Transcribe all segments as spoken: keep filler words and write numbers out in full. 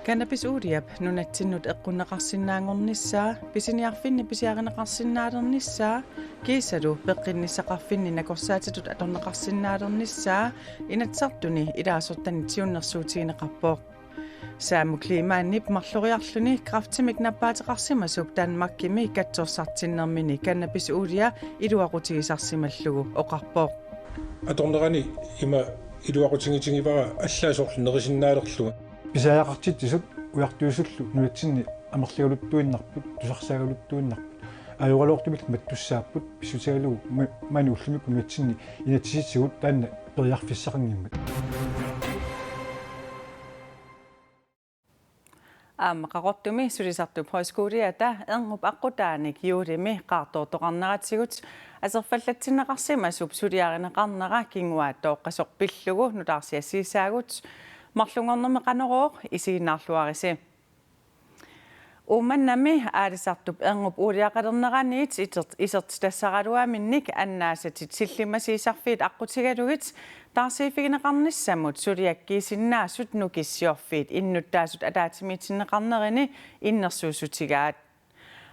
Cannabis uuliap nunatsinnut eqqunneqarsinnaanngornissaa, pisiniarfinni pisiarineqarsinnaalernissaa, kiisalu peqqinnissaqarfinni nakorsaatitut atorneqarsinnaalernissaa Inatsisartuni ilaasortani siunnersuutigineqarpoq. Saamut Kleemannip marloriarluni kræftimik nappaateqarsimasup Danmarkimi katsorsartinnermini cannabis uulia iluaqutigisarsimallugu oqarpoq. Atornerani ima iluaqutigitigivaat allaat sorleq nerisinnaalerlugu. Pisariaqartitsisut ujartuisullu nunatsinni amerligaluttuinnarput, tusarsaagaluttuinnarput. Ajoraluartumik mattussaapput, pissutigalugu ma-, maani ullumikkut nunatsinni inatsisitigut taanna periarfissaqanngimmat. Aamma Qaqortumi sulisartup højskoliata erngup aqqutaanik juulimi qaartoortoqarneratigut aserfallatsinneqarsimasup suliarineqarnera kinguaattooqqasoq pillugu nutaarsiassiissaagut. Marlunngornermi Qanorooq isiginnaarluarisi. Uummannami aalisartup erngup uuliaqalerneraniit iser-, isertitassaraluaminnik annaasatit sillimmasiisarfiit aqqutigalugit taarsiiffigineqarnissamut suliakkiisinnaasut Nukissiorfiit innuttaasut ataatsimiitinneqarnerini innersuussutigaat.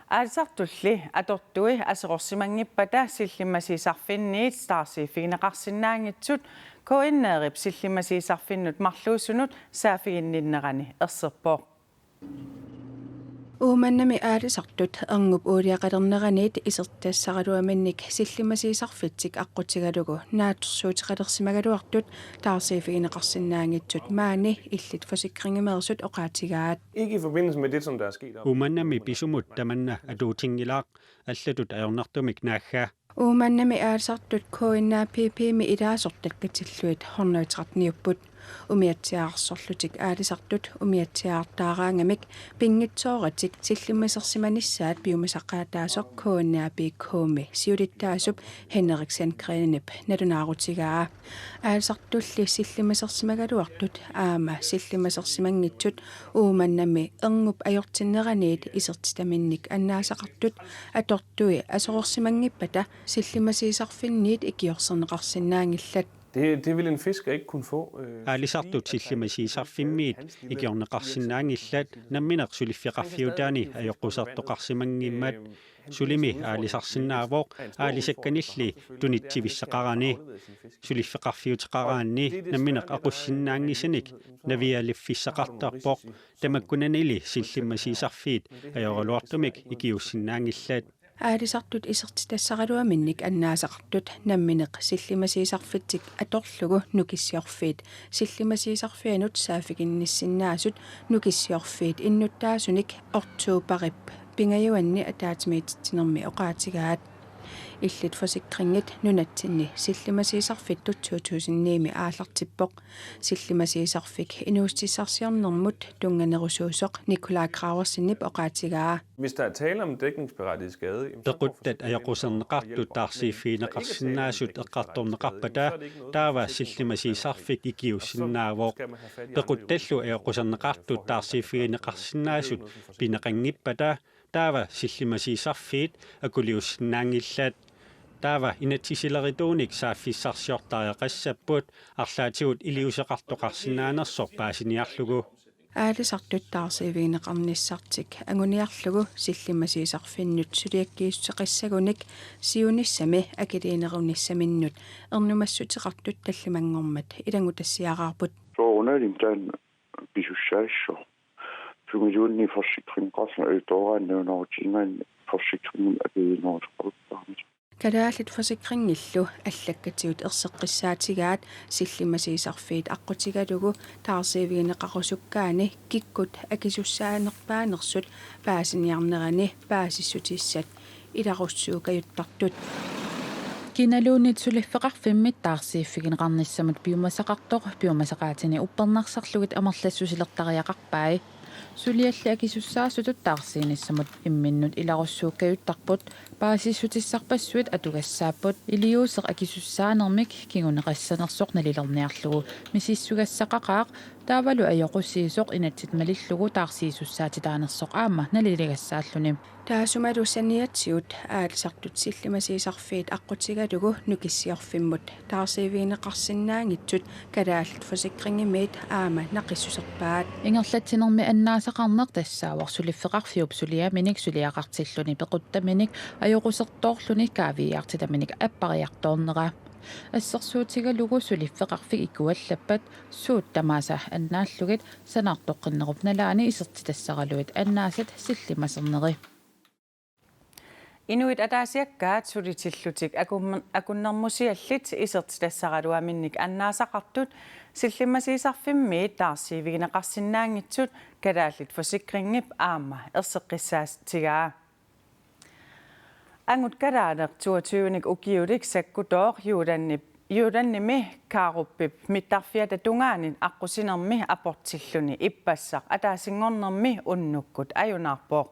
Aalisartulli atortui aserorsimanngippata sillimmasiisarfinniit taarsiiffigineqarsinnaanngitsut K N R-ip sillimmasiisarfinnut marluusunut saaffiginninnerani erserpoq. Uummannami aalisartut erngup uuliaqalerneraniit isertitassaraluaminnik sillimmasiisarfitsik aqqutigalugu naatsorsuuteqalersimagaluartut taarsiiffigineqarsinnaanngitsut maani illit forsikringimeersut oqaatigaat. Ikke i forbindelse med det, som der er sket op. Uummannami pisumut tamanna atuutinngilaaq, allatut ajornartumik naagga. Uummannami aalisartut K N A P P-mi ilaasortat katillugit hundrede tretten-iupput. Umiatsiaarsorlutik aalisartut umiatsiaartaaraangamik pinngitsooratik sillimmasersimanissaat piumasaqaataasoq K N A P K-mi siulittaasup Henrik Sandgrenip nalunaarutigaa. Aalisartulli sillimasersimagaluartut aamma sillimasersimanngitsut Uummannami erngup ajortinneraniit isertitaminnik annaasaqartut atortui aserorsimanngippata sillimmasiisarfinniit ikiorserneqarsinnaanngillat. Det, det vil en fisker ikke kunne få, øh, Aalisartut sillimmasiisarfimmiit ikiorneqarsinnaanngillat nammineq suliffeqarfiutaani ajoqqusertoqarsimanngimmat. Sulimi aalisarsinnaavoq aalisakkanilli tunitsivissaqarani. Suliffeqarfiuteqaraanni nammineq aqussinnaanngisanik navialiffissaqartarpoq, tamakkunanili sillimmasiisarfiit ajoraluartumik ikiuussinnaanngillat. Aalisartut isertitassaraluaminnik annaasaqartut nammineq sillimmasiisarfitsik atorlugu Nukissiorfiit sillimmasiisarfianut saaffiginnissinnaasut Nukissiorfiit innuttaasunik oktobarip pingajuanni ataatsimiititsinermi oqaatigaat. Illit forsikringit nunatsinni sillimmasiisarfittut to tusind ni-mi aallartippoq. Sillimmasiisarfik inuussutissarsiornermut tunnganerusuusoq Nikolaj Graversenip oqaatigaa. Hvis der er tale om en dækningsberettiget skade, jamen, så får Pequttat ajoquserneqartut taarsiiffigineqarsinnaasut eqqartorneqarpata taava sillimmasiisarfik ikiuussinnaavoq. Pequttallu ajoquserneqartut taarsiiffigineqarsinnaasut pineqanngippata taava sillimmasiisarfiit akuliussinnaanngillat. Taava inatsisilerituunik saaffissarsiortariaqassapput arlaatigut iliuuseqartoqarsinnaanersoq paasiniarlugu. Aalisartut taarsiiffigineqarnissartik anguniarlugu sillimmasiisarfinnut suliakkiissuteqassagunik siunissami akiliinerunissaminnut ernumassuteqartut tallimanngormat ilanngutassiaraarput. Soorunalimi taanna pisussaassaaq. Sumiluunniit forsikringeqarluni ajutooraanni nalunaarutigigaanni forsikringimik akiliinerusoqartarami. Kalaallit Forsikringillu allakkatigut erseqqissaatigaat sillimmasiisarfiit aqqutigalugu taarsiiffigineqarusukkaanni kikkut akisussaanerpaanersut paasiniarnerani paasissutissat ilarussuukajuttartut. Kinaluunniit suliffeqarfimmit taarsiiffigineqarnissamut piumasaqartoq piumasaqaatini uppernarsarlugit amerlassusilertariaqarpai. Sulialli akisussaasutut taarsiinissamut imminnut ilarussuukajuttarput, paasissutissarpassuit atugassaapput, iliuuseq akisussaanermik kinguneqassanersoq nalilerniarlugu misissugassaqaqaaq Taavalu ajoqusiisoq inatsit malillugu taarsiisussaatitaanersoq aamma naliligassaalluni. Taassumalu saniatigut aalisartut sillimasiisarfiit aqqutigalugu Nukissiorfimmut taarsiivigineqarsinnaanngitsut Kalaallit Forsikringimiit aamma naqissuserpaat. Ingerlatsinermi annaasaqarneq tassaavoq suliffeqarfiup suliaminik suliaqartilluni pequttaminik ajoqusertoorluni kaaviiaartitaminik appariartoornera. Assersuutigalugu suliffeqarfik ikuallappat suut tamaasa annaallugit sanaartoqqinnerup nalaani isertitassaraluit annaasat sillimaserneri. Inuit ataasiakkaat sulitillutik akum-, akunnermusiallit isertitassaraluaminnik annaasaqartut sillimasiisarfimmiit taarsiivigineqarsinnaanngitsut Kalaallit Forsikringip aamma erseqqissaatigaa. Angut kalaaleq toogtyvenik ukiulik sakkutooq Jyllandip-, Jyllandimi Kaarupip mittarfiata tungaanit aqqusinermi aportilluni ippassaq ataasinngornermi unnukkut ajunaarpoq.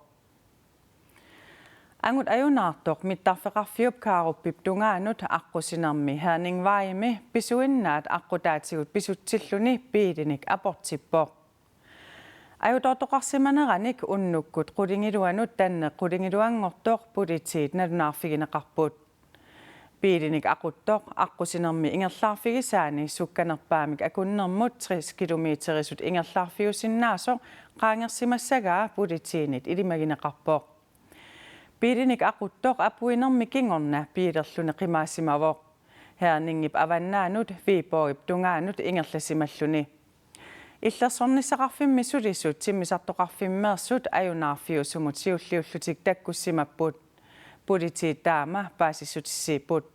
Angut ajunaartoq mittarfeqarfiup Kaarupip tungaanut aqqusinermi Herningvejimi pisuinnaat aqqutaatigut pisutsilluni biilinik aportippoq. Ajutoortoqarsimaneranik unnukkut qulingiluanut tanneq qulingiluanngortoq politiit nalunaarfigineqarput. Biilinik aquttoq aqqusinermi ingerlaarfigisaani sukkanerpaamik akunnermut tres kilometerisut ingerlaarfiusinnaasoq qaangersimassagaa politiinit ilimagineqarpoq. Biilinik aquttoq apuinermi kingorna biilerluni qimaasimavoq. Herningip avannaanut Viborgip tungaanut ingerlasimalluni. Illersornissaqarfimmi sulisut timmisartoqarfimmeersut ajunaarfiusumut siulliullutik takkussimapput. Politiit taama paasissutissiipput.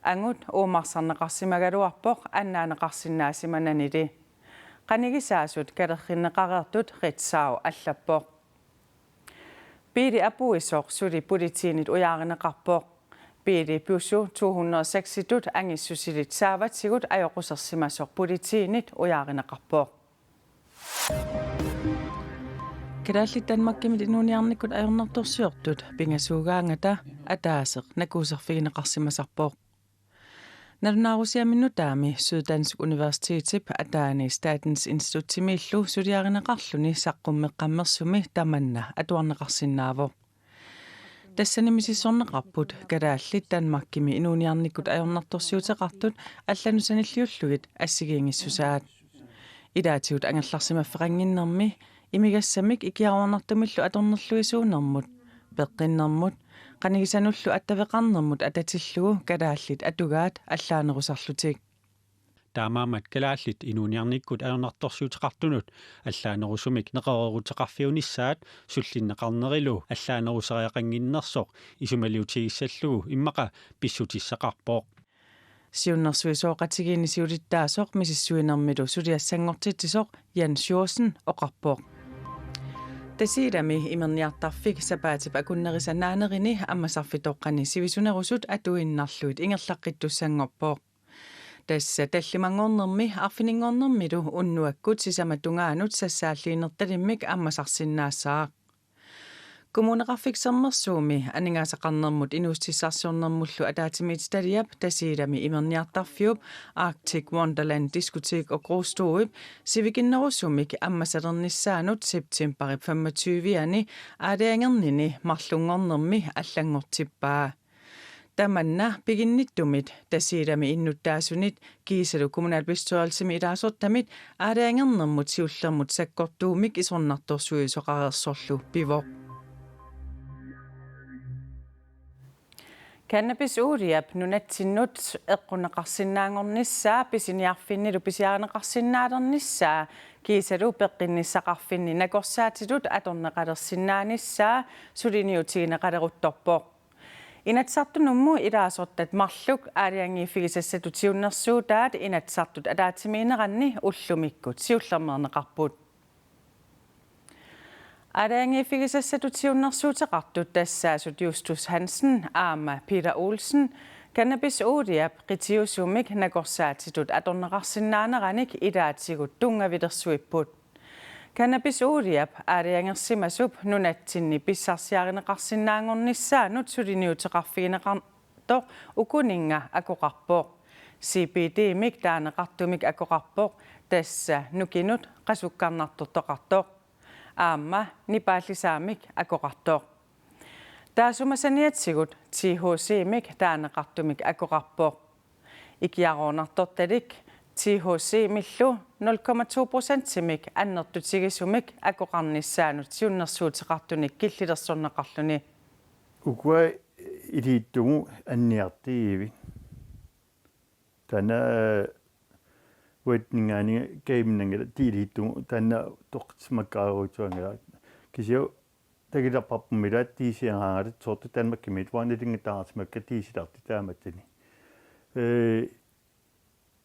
Angut uumarsarneqarsimagaluarpoq annaaneqarsinnaasimananili. Qanigisaasut kalerrinneqareersut Ritzau allappoq. Biili apuisoq suli politiinit ujaarineqarpoq. Biili Peugeot to hundrede og seks-itut angissusilit saavatigut ajoqusersimasoq politiinit ujaarineqarpoq. Kalaallit Danmarkimit inuuniarnikkut ajornartorsiortut pingasuugaangata ataaseq nakuuserfigineqarsimasarpoq. Nalunaarusiami nutaami Syddansk Universitetip ataani Statens Institutsimiillu suliarineqarluni saqqummeqqammersumi tamanna atuarneqarsinnaavoq. Tassani misissorneqarput kalaallit Danmarkimi inuuniarnikkut ajornartorsiuteqartut allanut sanilliullugit assigiinngissusaat. Ilaatigut angerlarsimaffeqannginnermi imigassamik ikiaroornartumillu atornerluisuunermut, peqqinnermut, qanigisanullu attaveqarnermut atatillugu kalaallit atugaat allaanerusarlutik. Taamaammat kalaallit inuuniarnikkut ajornartorsiuteqartunut allaanerusumik neqerooruteqarfiunissaat sullinneqarnerilu allaanerusariaqannginnersoq isumaliutigissallugu immaqa pissutissaqarpoq. Siunnersuisoqatigiinni siulittaasoq misissuinermilu suliassanngortitsisoq Jan Sjursen oqarpoq. Tasiilami imerniartarfik sapaatip akunnerisa naanerini ammasarfitoqqani sivisunerusut atuinnarlugit ingerlaqqittussanngorpoq. Tassa tallimanngornermi arfininngornermilu unnuakkut sisamat tungaanut sassaalliinertalimmik ammasarsinnaassaaq. Kommuneqarfik Sermersuumi aningaasaqarnermut inuussutissarsiornermullu ataatsimiititaliap Tasiilami imerniartarfiup Arctic Wonderland Diskotek og Grostue-p sivikinnerusumik ammassalernissaanut septembarip femogtyve-ani aalajangernini marlunngornermi allanngortippaa. Tamanna piginnittumit Tasiilami innuttaasunit kiisalu kommunalbestyrelsimi ilaasortamit aalajangernermut siullermut sakkortuumik isornartorsuisoqareersorlu pivoq. Cannabis uuliap nunatsinnut eqqunneqarsinnaanngornissaa pisiniarfinnilu pisiarineqarsinnaalernissaa kiisalu peqqinnissaqarfinni nakorsaatitut atorneqalersinnaanissaa suliniutigineqaleruttorpoq. Inatsisartunummi ilaasortat marluk aalajangiiffigisassatut siunnersuutaat Inatsisartut ataatsimiinneranni ullumikkut siullermeerneqarput. Aalajangiiffigisassatut siunnersuuteqartut tassaasut Justus Hansen aamma Peter Olsen cannabis uuliap qitiusumik nakorsaatitut atorneqarsinnaaneranik ilaatigut tunngavilersuipput. Cannabis uuliap aalajangersimasup nunatsinni pissarsiarineqarsinnaanngornissaanut suliniuteqarfigineqartoq ukuninnga akoqarpoq. C B D-mik taaneqartumik akoqarpoq, tassa nukinut qasukkarnartortoqartoq. Aamma nipaallisaamik akoqartoq. Taassuma saniatigut T H C-mik taaneqartumik akoqarpoq. Ikiaroornartortalik T H C-millu nul komma to procentimik annertutigisumik akoqarnissaanut siunnersuuteqartunik killilersorneqarluni. Ukua iliittugu anniartiivit. Taanna uatningaani kaiminangila tiiliittugu taanna toqqismakkaaruutsuangila. Kisianni takilerparpummi ila tiisiaraangatit soorlu Danmarkimiit uanga nalunngittariartimakka tiisilarti taamattani. Ee,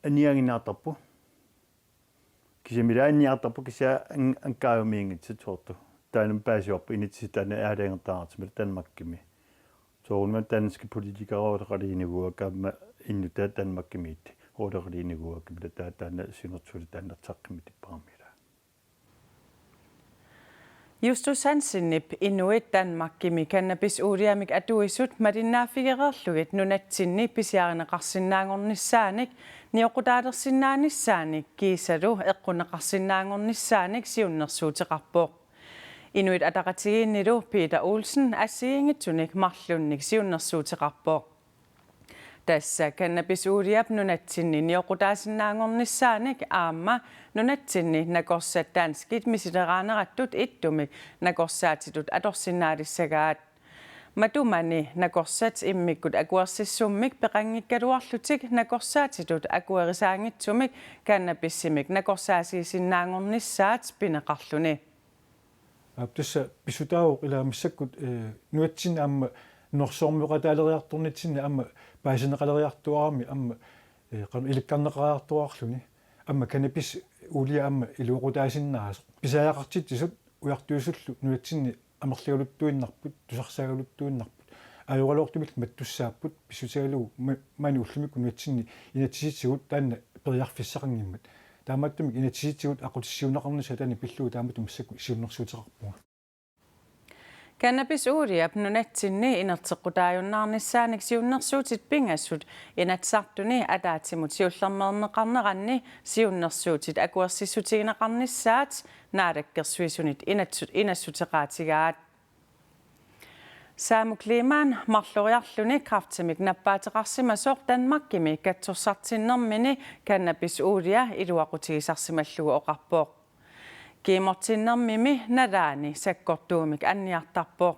anniaannartarpoq. Kisianni ila anniartarpoq kisianni an-, ankaamiinngitsut soorlu. Taanna paasivarput inatsisit taanna aalajangertariartimata Danmarkimi. Soorunami danske politikerit oqaloqatiginikuuakka aamma innuttaat Danmarkimiit oqaloqatiginikuuakka, ila taava taanna siunnersuutit taanna saqqummiutippaammata. Justus Hansenip inuit Danmarkimi cannabisuuliamik atuisut malinnaaffigereerlugit nunatsinni pisiarineqarsinnaanngornissaanik, nioqqutaalersinnaanissaanik kiisalu eqqunneqarsinnaanngornissaanik siunnersuuteqarpoq. Inuit Ataqatigiinnilu Peter Olsen assigiinngitsunik marlunnik siunnersuuteqarpoq. Tassa cannabisuuliap nunatsinni nioqqutaasinnaanngornissaanik aamma nunatsinni nakorsat danskit misileraaneratut ittumik nakorsaatitut atorsinnaalissagaat. Matumani nakorsat immikkut akuersissummik peqanngikkaluarlutik nakorsaatitut akuerisaanngitsumik cannabisimik nakorsaasiisinnaanngornissaat pineqarluni. Aap, tassa pissutaavoq ila massakkut, ee, nunatsinni aamma nunarsuarmioqataaleriartornitsinni aamma paasineqaleriartuarami aamma, ee, qanoq ilikkarneqariartuarluni. Aamma cannabis uulia aamma iluaqutaasinnaasoq. Pisariaqartitsisut ujartuisullu nunatsinni amerligaluttuinnarput, tusarsaagaluttuinnarput. Ajoraluartumik mattussaapput, pissutigalugu ma-, maani ullumikkut nunatsinni inatsisitigut taanna periarfissaqanngimmat. Taamaattumik inatsisitigut aqutsissiuunneqarnissaa taanna pillugu taamatut massakkut siunnersuuteqarpunga. Cannabisuuliap nunatsinni inerteqqutaajunnaarnissaanik siunnersuutit pingasut Inatsisartuni ataatsimut siullermeerneqarneranni siunnersuutit akuersissutigineqarnissaat Naalakkersuisunit inatsu-, inassuteqaatigaat. Saamut Kleemann marloriarluni kræftimik nappaateqarsimasoq Danmarkimi katsorsartinnermini cannabisuulia iluaqutigisarsimallugu oqarpoq. Kiimortinnermimi nalaani sakkortuumik anniartarpoq.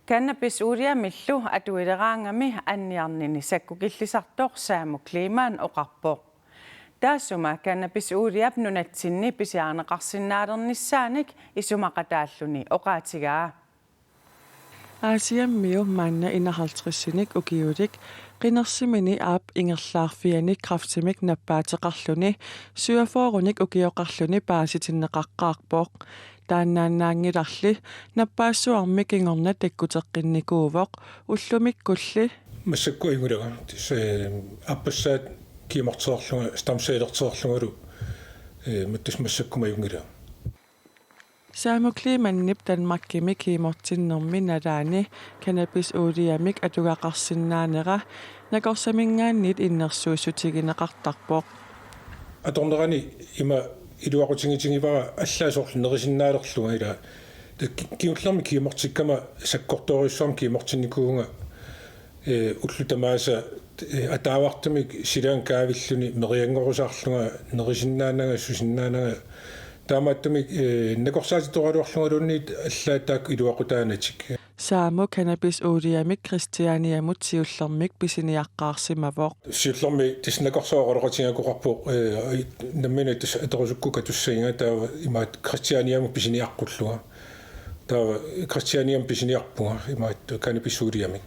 Cannabisuuliamillu atuileraangami anniarnini sakkukillisartoq Saamut Kleemann oqarpoq. Taassuma cannabisuuliap nunatsinni pisiarineqarsinnaalernissaanik isumaqataalluni oqaatigaa. Aasiammiu maanna enoghalvtredsinik ukiulik qinersimini aap ingerlaarfiani kræftimik nappaateqarluni syvogfyrrenik ukioqarluni paasitinneqaqqaarpoq. Taannaannaanngilarli nappaassuarmi kingorna takkuteqqinnikuuvoq ullumikkulli. Massakkut ajunngilanga. Tassa, ee, aappassaat kiimortereerlunga, stamcellertereerlungalu, ee, mattus massakkut ajunngilanga. Saamut Kleemannip Danmarkimi kiimortinnermi nalaani cannabisuuliamik atugaqarsinnaanera nakorsaminngaanniit innersuussutigineqartarpoq. Atornerani ima iluaqutigitigitigivara allaat soorlu nerisinnaalerlunga ila. Ki-, kingullermik kiimortikkama sakkortoorujussuarmik kiimortinnikuuvunga, ee, ullut tamaasa, ee, ataavartumik silaannga kaavilluni merianngorusaarlunga nerisinnaananga, susinnaananga. Taamaattumik, ee, nakorsaatitooraluarlungaluunniit allaat taakku iluaqutaanatik. Saamut cannabisuuliamik Christianiamut siullermik pisiniaqqaarsimavoq. Siullermik tassa nakorsuaq oqaloqatigiinnartoqarpoq, ee, nammineq tassa atorusukkukkit atussagiga taava imaattoq Christianiamut pisiniaqqullunga. Taava Christianiamut pisiniarpunga imaattoq cannabisuuliamik.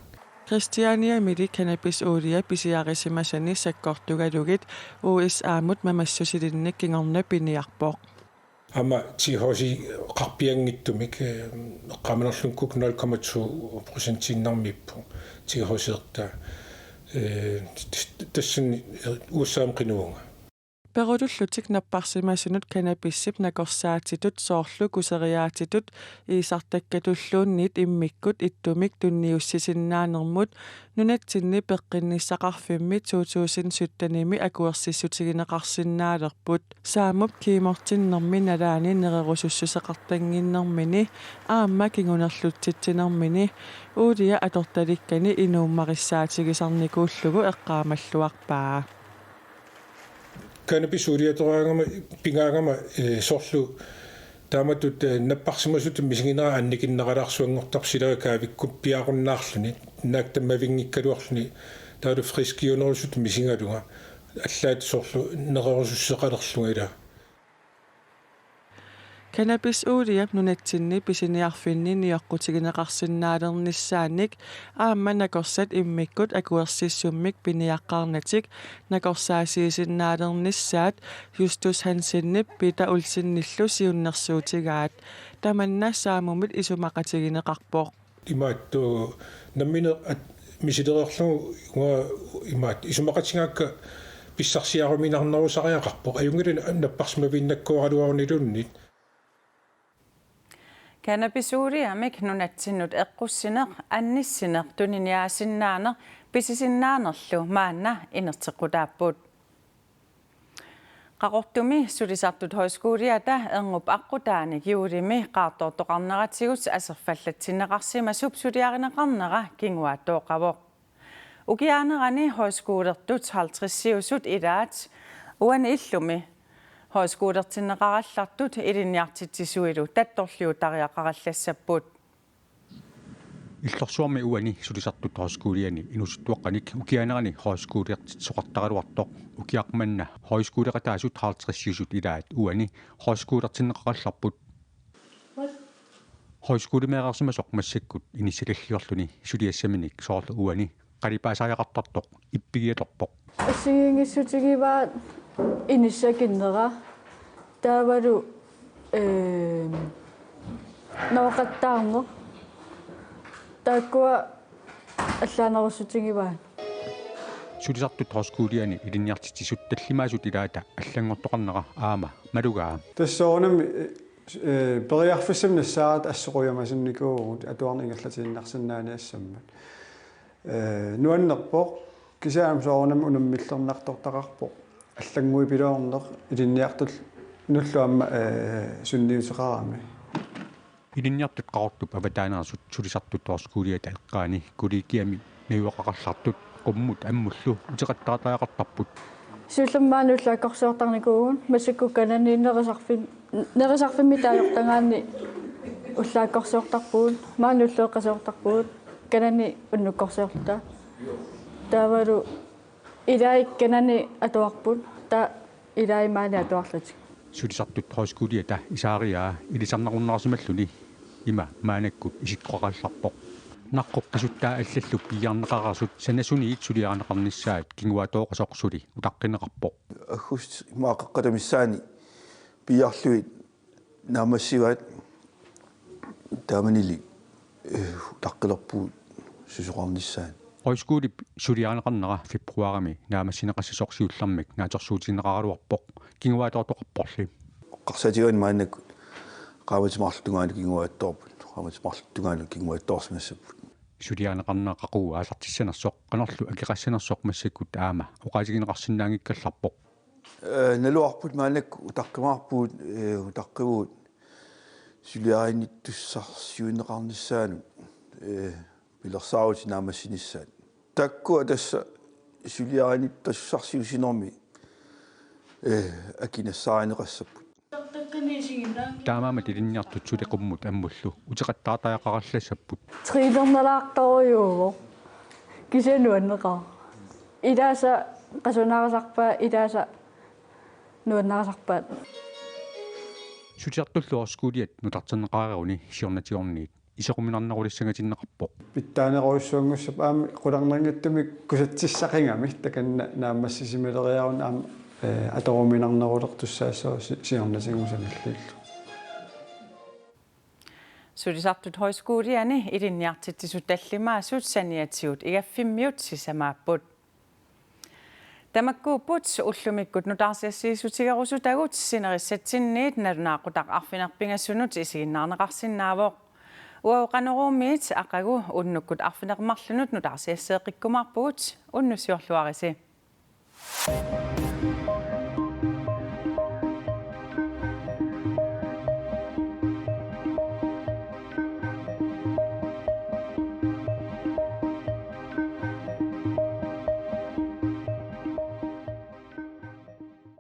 Christianiamili cannabisuulia pisiarisimasani sakkortugalugit U S A-mut mamassusilinnik kingorna piniarpoq. Aamma T H C-qarpianngitsumik, ee, eqqaamanerlunngukkut nul komma to procentiinnarmiippoq T H C-rtaa. Ee, tas-, tassani U S A-mut qinuvunga. Perutullutik napparsimasunut cannabisip nakorsaatitut soorlu kuseriaatitut iisartakkatulluunniit immikkut ittumik tunniussisinnaanermut nunatsinni peqqinnissaqarfimmi to tusind syttenimi akuersissutigineqarsinnaalerput. Saamup kiimortinnermi nalaani nererusussuseqartannginnermini aamma kingunerlutsitsinermini uulia atortalikkani inuummarissaatigisarnikuullugu eqqaamalluarpaa. Cannabis uuliatoraangama pigaangama, eh, soorlu taamatut, eh, napparsimasutut misiginera annikinneralaarsuanngortarpoq silagakaavikkut piaarunnaarluni, naak tammavinngikkaluarluni, taavalu friskiunerusutut misigalunga, allaat soorlu nererusussuseqalerlunga ilaa. Cannabis uuliap nunatsinni pisiniarfinni nioqqutigineqarsinnaalernissaannik aamma nakorsat immikkut akuersissummik piniaqqaarnatik nakorsaasiisinnaaleernissaat Justus Hansenip Peter Olsenillu siunnersuutigaat. Tamanna Saamumit isumaqatigineqarpoq. Imaattoq nammineq at-, misilereerlugu uanga imaattoq isumaqatigaakka pissarsiaruminarnerusariaqarpoq. Ajunngilaq napparsimaviinnakkuaraluaruniluunniit. Cannabis uuliamik nunatsinnut eqqussineq, annissineq, tuniniaasinnaaneq pisisinnaanerlu maanna inerteqqutaapput. Qaqortumi sulisartut højskoliata erngup aqqutaanik juulimi qaartoortoqarneratigut aserfallatsinneqarsimasup suliarineqarnera kinguaattooqavoq. Ukiaanerani højskolertut halvtredsiusut ilaat uani illumi højskolertinneqarallartut ilinniartitsisuilu tattorliutariaqarallassapput. Illorsuarmi uani sulisartut højskoliani inuusuttuaqqanik ukiaanerani højskolertitsisoqartaraluartoq ukiaq manna højskoleqataasut halvtredsiusut ilaat uani højskolertinneqarallarput. Højskolemeereersimasoq massakkut inissikkalliorluni suliassaminik soorlu uani qalipaasariaqartartoq ippigiatorpoq. Assigiinngissutigivaat inissakinnera taavalu, ehm, nooqattaarneq. Taakkua allaanerussutigivaat. Sulisartut højskoliani ilinniartitsisut tallimaasut ilaata allanngortoqarnera aamma malugaa. Tassa soorunami, eh, periarfissamik nassaarata assut qujamasunnikuuvugut atuarneq ingerlatiinnarsinnaaniassammat. Eh, nuannerpoq, kisianni soorunami unammillernartortaqarpoq. Allannguipiloorneq ilinniartut nullu aamma, eh, sunniuteqarami. Ilinniartut Qaqortup avataaneersut sulisartut højskoliata eqqaani kollegiami najugaqaqallartut qummut ammullu uteqattaartariaqartarput. Siullermik maani ullaakkorsiortarnikuuvugut, massakkut kanani nerisarfim-, nerisarfimmi taajortagaanni ullaakkorsiortarpugut, maani ulloqeqqasiortarpugut, kanani unnukkorsiorluta. Taavalu ilai kanani atuarput, taava ilai maani atuarlutik. Sulisartut højskoliata isaariaa ilisarnarunnaarsimalluni ima maannakkut isikkoqaqallarpoq. Naqqoqqisuttaa allallu piiarneqareersut sanasuniit suliarineqarnissaat kinguaattooqasoq suli utaqqineqarpoq. Aggustip qeqqata missaani piiarlugit naammassivaat, taamanili, eh, utaqqilerpugut susoqarnissaat. Højskolip suliarineqarnera februarimi naammassineqassasoq siullermik naatsorsuutigineqaraluarpoq, kinguaattoortoqarporli. Eqqarsaatigaanni maannakkut qaammatit marluk tungaanut kinguaattoorput, qaammatit marluk tungaanut kinguaattoorsimassapput. Suliarineqarnera qaqugu aallartissanersoq, qanorlu akeqassanersoq massakkut aamma oqaatigineqarsinnaanngikkallarpoq. Eh, naluarput maannakkut utaqqimaarpugut, eh, utaqqivugut suliarinnittussarsiuunneqarnissaanut, eh, pilersaarutit naammassinissaat. Taakkua tassa suliarinnittussarsiuussinermi, eh, akinassarineqassapput. Taamaammat ilinniartut suli qummut ammullu uteqattaartariaqarallassapput. Trilernalaartorujuuvoq. Kisianni nuanneqaaq. Ilaasa qasunarisarpaat, ilaasa nuannarisarpaat. Sulisartullu højskoliat nutarterneqareeruni siornatigoorniit iseruminarnerulissangatinneqarpoq. Pitsaanerujussuanngussapput aamma qularnanngitsumik kusatsissaqigami takanna naammassisimaleriaruni aamma, eh, atoruminarnerulertussaassooq si-, siornatigut sanilliullugu. Sulisartut højskoliani ilinniartitsisut tallimaasut saniatigut igaffimmiut sisamaapput. Tamakkuupput ullumikkut nutaarsiassiissutigerusutagut, sinerissatsinniit nalunaaqutaq arfineq-pingasunut isiginnaarneqarsinnaavoq. Uagut Qanoruumiit aqagu unnukkut arfineq-marlunut nutaarsiasseeqqikkumaarpugut, unnussiorluarisi.